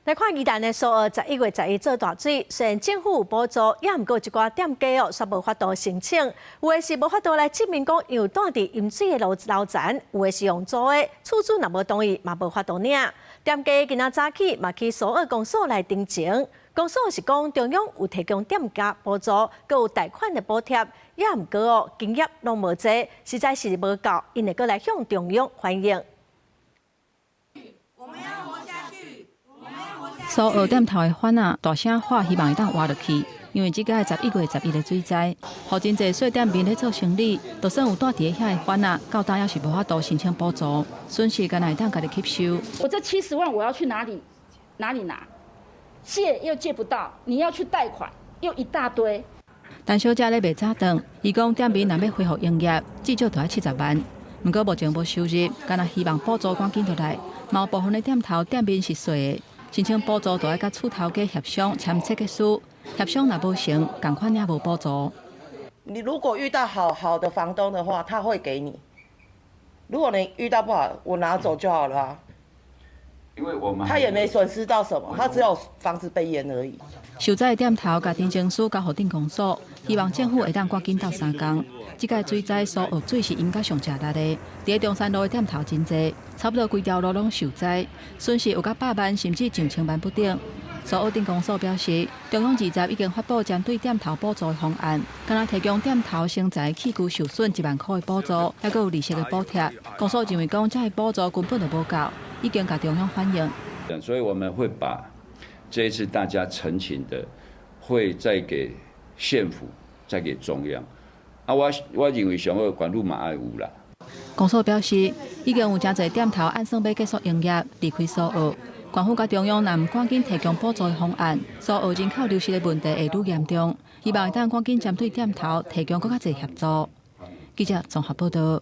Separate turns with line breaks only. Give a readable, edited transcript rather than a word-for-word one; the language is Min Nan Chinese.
來看宜蘭的蘇澳11月11做大水，雖然政府有補助，也毋過一寡店家哦，煞無法度申請。有的是無法度來證明講有蹛佇淹水的樓樓層，有的是用租的，厝主若無同意嘛無法度領。店家今仔早起嘛去蘇澳公所來陳情，公所是講中央有提供店家補助，閣有貸款的補貼，也毋過哦經驗攏無濟，實在是無夠，𪜶會閣來向中央反映。
蘇澳店頭的販仔大聲喊，希望會當活落去，因為這擺11月11的水災，予真濟細店面咧做生理，就算有蹛佇遐的販仔，到今猶是無法度申請補助，損失敢若會當家己吸收。
我這70萬我要去哪裡？哪裡拿？借又借不到，你要去貸款又一大堆。
陳小姐咧賣早頓，伊講店面若欲恢復營業，至少著愛70萬。毋過目前無收入，敢若希望補助趕緊就來。某部分的店頭店面是細的。申請補助就愛佮厝頭家協商簽切結書，協商若無成，仝款也無補助。
你如果遇到好好的房東的話，他會給你；如果你遇到不好，我拿走就好了啊。
因為我們
他也沒損失到什麼，他只有房子被淹而已。
受災的店頭共陳情書交予鎮公所，希望政府會當趕緊鬥相共。這擺水災蘇澳水是淹甲上濟力的，佇中山路的店頭真濟，差不多規條路攏受災，損失有甲百萬甚至上千萬不等。蘇澳鎮公所表示，中央20已經發布針對店頭補助的方案，敢若提供店頭生財器具受損1萬箍的補助，猶閣有利息的補貼。公所認為講，這个補助根本就無夠，已經共中央反映。
所以我們會把這一次大家陳情的，會再給縣府，再給中央。啊，我認為上好縣府嘛愛有啦。
公所表示，已經有誠濟店頭按算欲結束營業，離開蘇澳。縣府佮中央若毋趕緊提供補助的方案，蘇澳人口流失的問題會愈嚴重。希望會當趕緊針對店頭提供閣較濟協助。記者綜合報導。